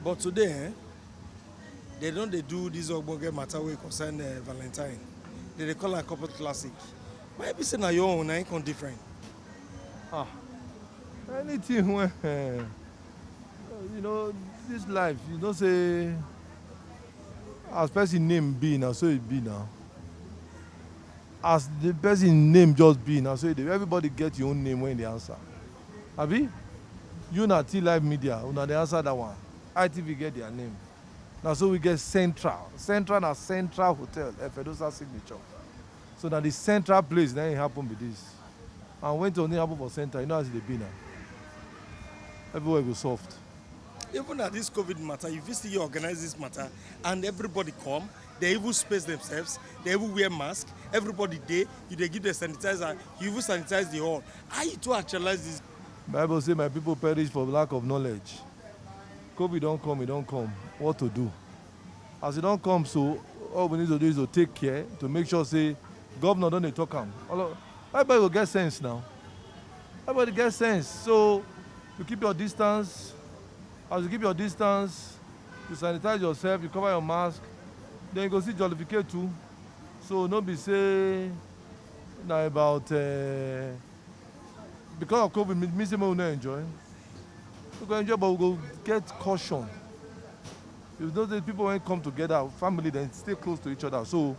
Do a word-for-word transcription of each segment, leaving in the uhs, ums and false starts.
But today, eh, they don't they do this ogbonge matter wey concern uh, Valentine. They dey call am couple classic. Why be say na your own na im come different? Ah, anything when eh, you know this life, you know say as person name be na so e be now. As the person name just be na so e dey. Everybody get your own name when they answer. Abi, you na T Live Media, una dey answer that one. I T V get their name. Na so we get Central. Central na Central Hotel, Efedosa signature. So na the central place na e happen be this. And when thing happen for center, you know as e dey be now. Everywhere go soft. Even at this covid matter, you fit still organize this matter, and everybody come. They even space themselves. They even wear mask. Everybody dey. You dey give them sanitizer. You even sanitize the hall. How you to actualize this? Bible say my people perish for lack of knowledge. Covid don come, e don come. What to do? As e don come so, all we need to do is to take care to make sure say governor don dey talk am. All of- Everybody go get sense now. Everybody get sense. So you keep your distance. As you keep your distance, you sanitize yourself, you cover your mask, then you go see jollificate too. So no be say na about uh, because of covid mean say make we no enjoy. We go enjoy, but we go get caution. You know the people when come together, family, then stay close to each other. So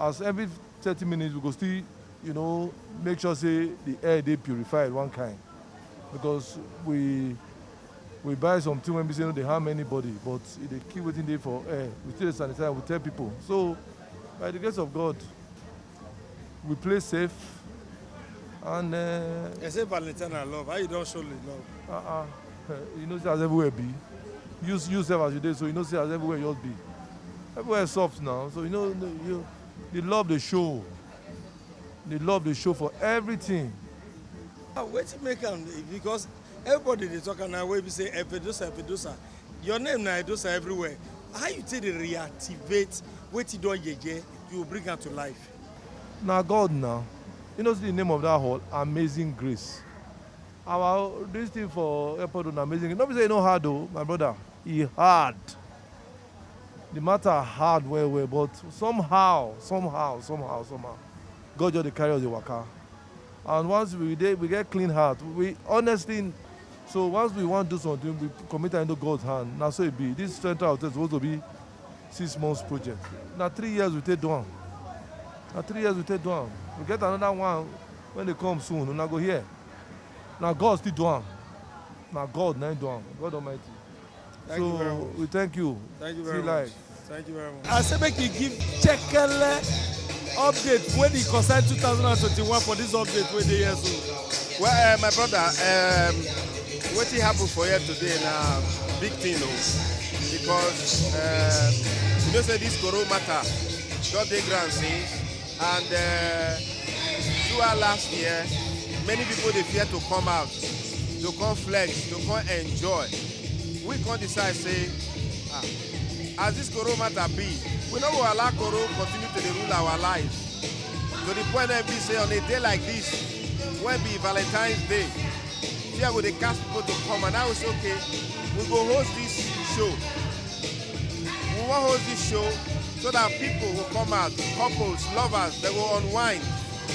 as every thirty minutes we go still, you know, make sure say the air dey purified one kind, because we we buy something when we say no dey harm anybody, but e dey kill wetin dey for air. We still dey sanitize, we tell people. So by the grace of god, we play safe. And uh, They say Valentine I love. How you don't show the love? uh-uh, you know say as everywhere be, you you sef as you dey so, you know say as everywhere just be, everywhere soft now, so you know you, the love dey show, the love dey show for everything. Ah, wetin make am? Because everybody dey talk am now wey be say Epedosa, Epedosa. Your name na Edosa everywhere. How you take dey reactivate wetin don yeye, you bring am to life? Na god now. You know see the name of that hall, Amazing Grace. Our this thing for airport na Amazing Grace, no be say e no hard o, my brother. E hard. The matter hard well well, but somehow somehow somehow somehow god just dey carry us dey waka. And once we dey we get clean heart, we honestly, so once we wan do something, we commit am into god's hand. Na so e be. This central hotel suppose to be six months project. Na three years we take do am. Na three years we take do am. We get another one wey dey come soon, una go hear. Na god still do am. Na god na im do am, god almighty. Thank you very So much. We thank you. Thank you See very life. Much. Thank you very much. I say make you give chekele update when e concern two thousand and twenty-one for this update wey dey here so. Well, uh, my brother, um, wetin happen for here today na big thing o, because uh, you know say this corona matter don dey ground since, and uh, throughout last year, many people dey fear to come out to come flex, to come enjoy. We come decide say, ah, as this corona matter be, we no go allow corona continue to dey rule our life to the point wey be say on a day like this, wey be Valentine's Day, fear go dey cast people to come, and I was okay. We go host this show. We wan host this show so that people go come out, couples, lovers, they go unwind,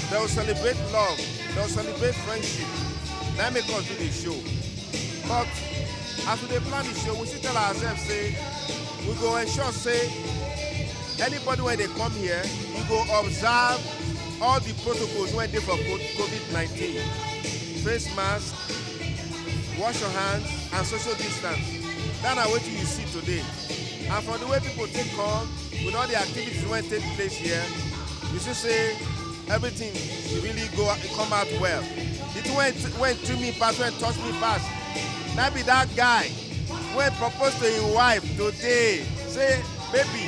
they go celebrate love, they go celebrate friendship. Na make us do the show. But as we dey plan the show, we still tell ourselves say we go ensure say anybody wey dey come here, you go observe all the protocols wey dey for co- covid nineteen, face mask, wash your hands, and social distance. That na wetin you see today. And from the way people take come with all the activities wey take place here, you see say everything really go come out well. The thing wey wey thrill me pass, wey touch me pass, na be that guy wey propose to him wife today, say, baby,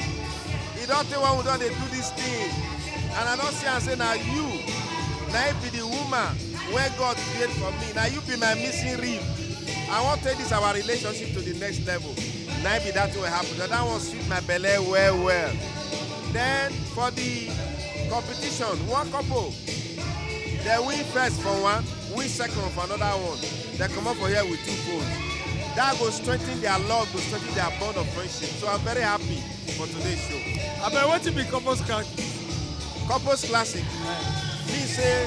e don tey wey we don dey do this thing, and I don see am say na you na im be the woman wey god create for me, na you be my missing rib. I wan take this our relationship to the next level. Na im be that thing wey happen, na that one sweet my belle well well. Then for the competition, one couple, they win first for one, win second for another one. They comot for here with two phones. That go strengthen their love, go strengthen their bond of friendship. So I'm very happy for today's show. Abeg, wetin be couples clash? Couples Classic mean say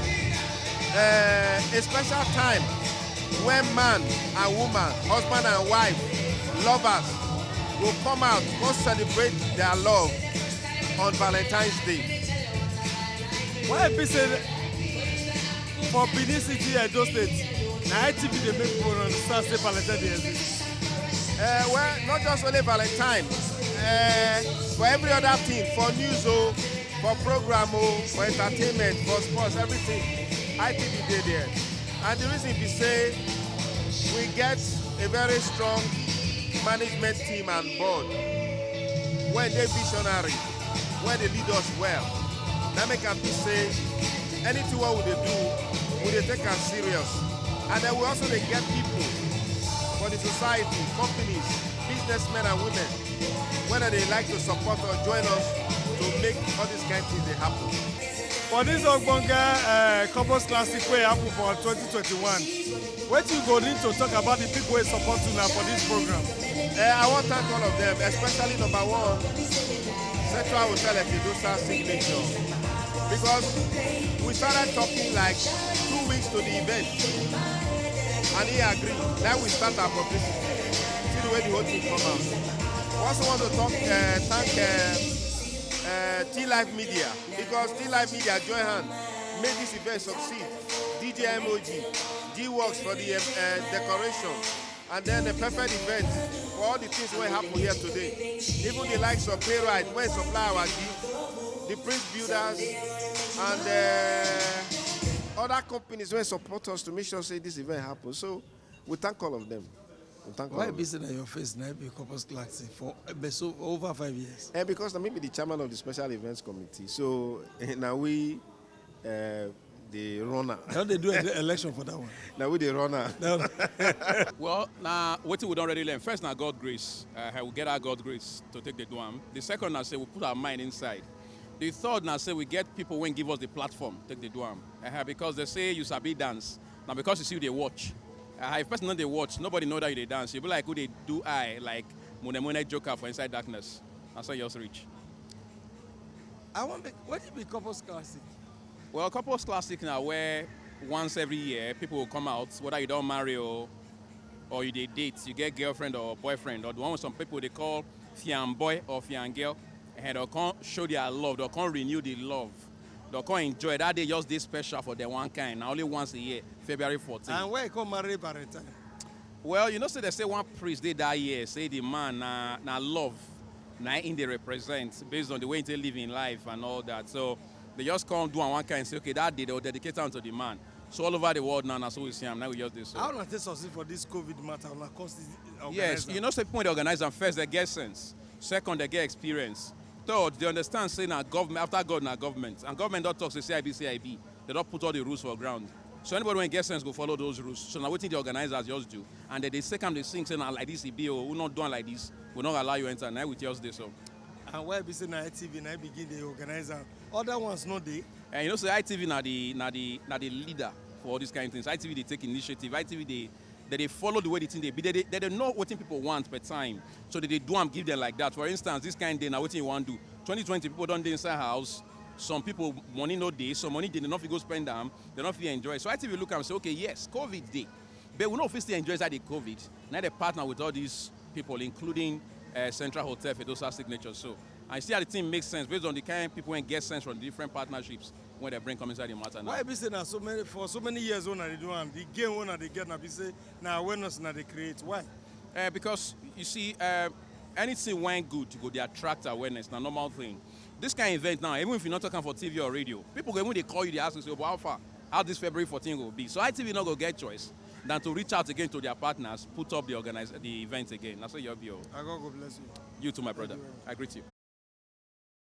uh, a special time when man and woman, husband and wife, lovers go come out, go celebrate their love on Valentine's Day. Why be say for Benin City, Edo State, na I T V dey make people understand say Valentine dey exist? Uh, well, not just only Valentine, uh, for every other thing, for news, oh, for program, oh, for entertainment, for sports, everything, I T V dey there. And the reason be say we get a very strong management team and board wey dey visionary, wey dey lead us well. Na make am be say anything wey we dey do, we dey take am serious. And then we also dey get people for the society, companies, businessmen and women, wey dey like to support or join us to make all these kind things dey happen. For this ogbonge uh, Couples Classic wey happen for twenty twenty-one, wetin you go need to talk about the people wey support una for this program? Uh, I wan thank all of them, especially number one, Central Hotel Efidosa Signature, because we started talking like two weeks to the event, and he agreed. Then we start our publicity. See the way the whole thing come out. We also want to talk, uh, thank uh, uh, T Life Media, because T Life Media join hand make this event succeed. D J M O G, D Works for the um, uh, decoration, and then the perfect event for all the things wey happen here today. Even the likes of Playwright wey supply our gift, the Prince Builders, and uh, other companies wey support us to make sure say this event happen. So we thank all of them. We thank all Why of be them. Say na your face na be Couples Classic for eh, so over five years? And because na me be the chairman of the special events committee, so eh, na we uh, the runner. Dem don dey do ele- election for that one. Na we the runner. No, no. Well, na wetin we don already learn. First na God grace. Uh, we get our God grace to take dey do am. The second na say we put our mind inside. The third na say we get people wey give us the platform take dey do am. Uh, because they say you sabi dance, na because you see you dey watch. Uh, if person no dey watch, nobody know that you dey dance. You be like who dey do eye like mune mune joker for inside darkness. Na so you just reach. I wan make wetin be Couples Classic? Well, Couples Classic na where once every year people go come out, whether you don marry o, or you dey date, you get girlfriend or boyfriend, or the one wey some people dey call fian boy or fian girl, and they'll come show their love, they'll come renew the love, they'll come enjoy. That day just dey special for them one kind. Na only once a year, February fourteen. And why you come marry Valentine? Well, you know say they say one priest dey that year say the man na na love na im dey represent based on the way he take live im life and all that. So they just come do am one kind say, okay, that day they will dedicate am to the man. So all over the world now, na so we see am. Now we just dey so. How una take succeed for this COVID matter? Una come still organize Yes, am? You know say people wey dey organize am, first they get sense, second they get experience, third they understand say na government, after God na government, and government don talk say C I B, C I B, they don put all the rules for ground. So anybody wey get sense go follow those rules. So na wetin the organizers just do, and then they say am dey sing say na like this e be o, who no do am like this, we no allow you enter. Na we just dey so. And why be say na I T V na I begin dey organize am? Other ones no dey. And you know say I T V na the na the na the leader for all these kind of things. I T V dey take initiative. I T V dey they dey follow the way the thing dey be. They dey, they dey know wetin people want per time. So they dey do am give them like that. For instance, this kind day na wetin you wan do. Twenty twenty people don dey inside house. Some people money no dey. Some money dey, they no fit go spend am. They no fit enjoy. So I T V look am say, okay, yes, COVID dey, but we no fit still enjoy inside the COVID. Na they partner with all these people, including uh, Central Hotel, Fedosa Signature. So I see how the thing makes sense based on the kind of people wey get sense from different partnerships wey they bring come inside the matter now. Why be say na so many for so many years una dey do am? The gain una dey get na be say na awareness una dey create. Why? Uh, because you see, uh, anything wey good go dey attract awareness, na normal thing. This kind of event now, even if you no talk am for T V or radio, people go even dey call you, dey ask you say, "Oh, but how far? How this February fourteen go be?" So I T V no go get choice than to reach out again to their partners, put up the organize the event again. Na so you be o. I God go bless you. You too, my brother. Thank you very much. I greet you.